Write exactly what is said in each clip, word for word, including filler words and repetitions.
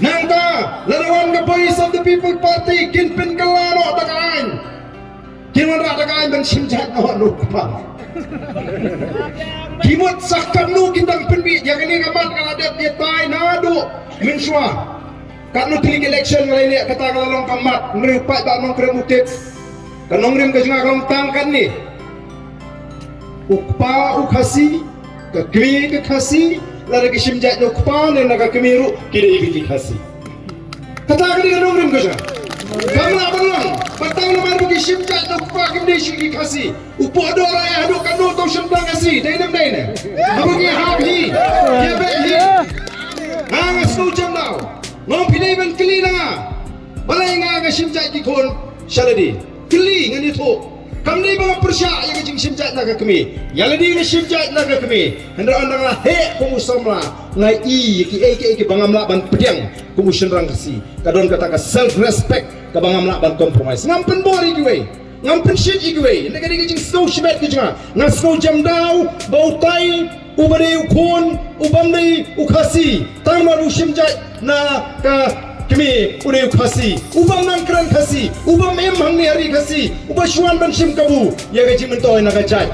Nangta lada wan ka Voice of the People Party kin pynkylla noh da ka aiñ. Kin wanrah da ka aiñ ban shim jait noh na u kpa. Ki mut sa katno kin dang pynbit ïa kane ka mat ka la dep ïatai naduh mynshuwa. Katno tylli ki election nga la ïaleh kata ka la long ka mat, hynrei u paidbah Nongkrem u tip. Ka nongrim ka jong nga ka long tang katne. U kpa u Khasi, ka kmie ka Khasi, lada ki shim jait na u kpa ne na ka kmie ruh ki dei beit ki Khasi. Kata ka dei ka nongrim ka jong nga. Kam lah ban long, ba tang namar ba ki shim jait na u kpa kim dei shuh ki Khasi. U poh dor ai haduh katno tau shim tang Khasi, dei ne ym dei ne? Haba ngi hap hi, ïa beit hi. Nga nga sngew jam daw. Nga ong phi dei ban kylli na nga. Balei nga nga shim jait ki khun sha lade? Kylli ngan ïathuh. Kam dei ba nga pyrshah ïa ka jingshim jait na ka kmie. Ïa lade nga shim jait na ka kmie. Hynrei ynda nga heh kum u samla nga i ïa kiei kiei kiba ngam lah ban pdiang kum u shynrang Khasi. Ka don kata ka self respect kaba ngam lah ban compromise. Ngam pynbor ïa kiwei. Ngam pynshit ïa kiwei. Hynrei ka dei ka jingsngew shimet ka jong nga. Nga sngew jam daw ba utai uba dei u khun, u bym dei u Khasi, tang namar u shim jait na ka kmie u dei u Khasi, u bym nang kren Khasi, u bym im hangne ha ri Khasi, uba shu wan ban shim kabu ïa ka jingmyntoi na ka jait.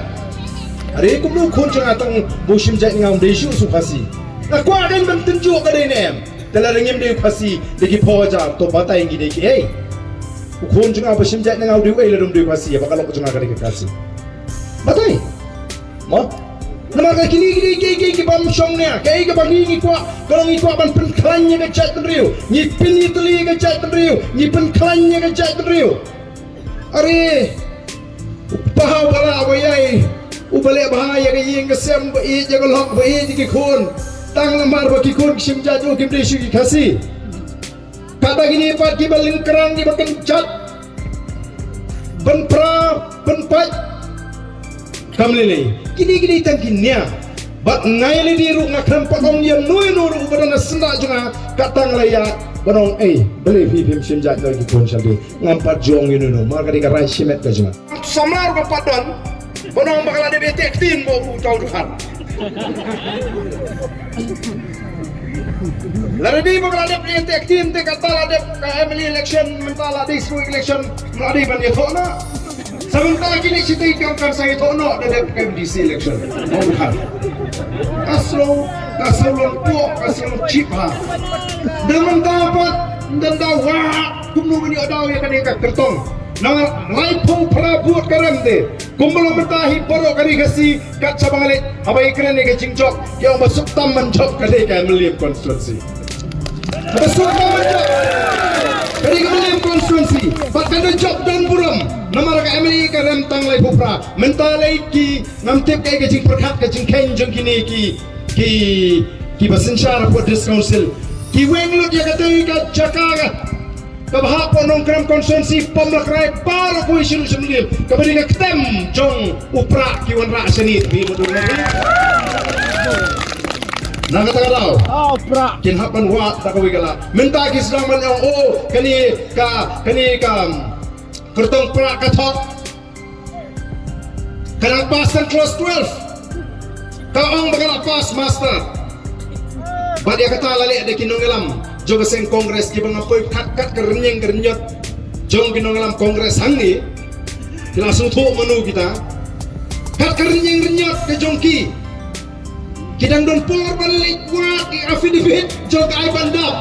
Are kumno u khun jong nga tang ba u shim jait na nga um dei shuh u Khasi? Nga kwah kein ban tynjuh ka dei ne em. Te lada ngim dei u Khasi da ki phew hajar, to batai ngi dei kiei. U khun jong nga ba shim jait na nga u dei uei lada um dei u Khasi, haba ka lok jong nga ka dei ka Khasi? Batai. Mo? Namar ka kine ki dei kiei kiei kibym shong nia, kaei kaba ngi ngi kwah, ka long ngi kwah ban pynkhlaiñ ïa ka jaitbynriew, ngi pynïatylli ïa ka jaitbynriew, ngi pynkhlaiñ ïa ka jaitbynriew. Are, u kpa uba lah ba ïai, uba leh bha ïa ka ïing ka sem, ba ïeit ïa ka lok, ba ïeit ïa ki khun. Tang namar ba ki khun ki shim jait ruh kim dei shuh ki Khasi. Kata kine pat kiba lyngkrang kiba kynjat, pynpra, pynpait. Kam lei lei. Kine kine tang ki nia. Bad nga ïa lade ruh nga khlem pat ong ïa uno uno ruh uba don ha syndah jong nga, kata nga la ïaid ban ong, ei, balei phi phim shim jait noh ïa ki khun sha lade? Ngam pat ju ong ïa uno uno, namar ka dei ka rai shimet ka jong nga. Samla ruh ka pat don ban ong ba ka la dep ïateh ktien bad uta u dkhar. Lada dei ba ka la dep ïateh ktien te kata la dep ka M L A election, mynta la dei state election, la dei ban ïathoh noh. Sa mynta kine shi taïew ki ong kan sa ïathoh noh da dep ka M D C election. Mo bha. Ka shu, ka shu long pok, ka shu long chip ha. Da mynta pat, da da wa, kumno ngin ïoh daw ïa kane ka kyrtong. Namar laiphew phra vote ka rem te. Kumba long mynta hi baroh ka ri Khasi, kat shaba nga leit, haba ngi kren ïa ka jingjop, ki ong ba suk tam ban jop ka dei ka M L A constituency. Ba suk tam ban jop ka dei ka M L A constituency. Bad kan da jop don burom. Namar ka M L A ka rem tang laiphew phra. Mynta lei ki ngam tip kaei ka jingpyrkhat ka jingkheiñ jong kine ki, ki, kiba synshar hapoh District Council. Ki weng lut ïa katei ka jaka ka kaba hap hapoh Nongkrem constituency, Pamlakrai, baroh kawei sha Sumsui, kaba dei ka ktem jong u Prah ki wanrah shane, phi mutdur ma phi. Na kata ka daw, ah, Prah, kin hap ban wad da kawei ka lad. Mynta ki sdang ban ong, oh, kane ka, kane ka, um, kyrtong Prah ka thok. Ka dang pass tang klas twelve. Ka ong ba ka la pass master. Bad ïa kata la leh da ki nongïalam jong ka seng Congress kiba nga poi kat kat ka rynïeng ka rynïot jong ki nongïalam Congress hangne. Ki la sngewthuh mano kita. Kat ka rynïeng rynïot ka jong ki. Ki dang don por ban leit wad ïa affidavit jong ka Aiban Dap.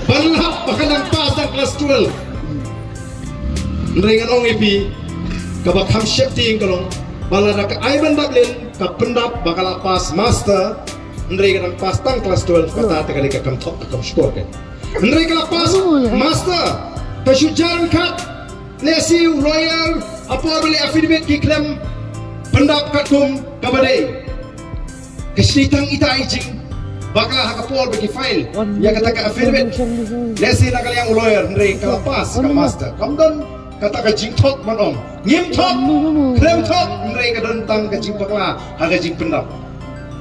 Ban lap ba ka dang pass tang klas twelve. Hynrei ngan ong ïa phi, kaba kham sheptieng ka long ba lada ka Aiban Dap lin ka pyndap ba ka la pass master, hynrei ka dang pass tang klas twelve, kata te ka dei ka kam thok ka kam shukor ka. Hynrei ka la pass master, ka shu jan kat. Lehse u lawyer ha por ba leh affidavit ki khlem pyndap katkum kaba dei. Ka shi tang ita i jingbakla ha ka por ba ki file ïa kata ka affidavit. Lehse na ka liang u lawyer, hynrei ka la pass ka master. Kam don kata ka jingthok ban ong ngim thok, khlem thok, hynrei ka don tang ka jingbakla ha ka jingpyndap.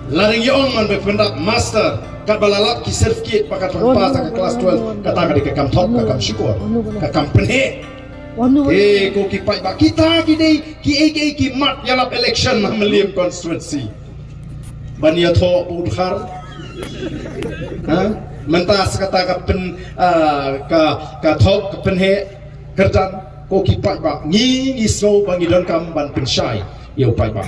La dang ïa ong man ba pyndap master katba la lap ki certificate ba ka dang pass ha ka klas twelve, kata ka dei ka kam thok, ka kam shukor, ka kam pynheh. Eh, ko ki paidbah, kita ki dei kiei kiei ki mat ïalap election ha Mylliem constituency. Ban ïathoh u Dkhar, Ha? Mynta sa kata ka pyn, ah, ka, ka thok, ka pynheh kyrdan, ko ki paidbah, ngi, ngi sngew ba ngi donkam ban pynshai ïa u paidbah.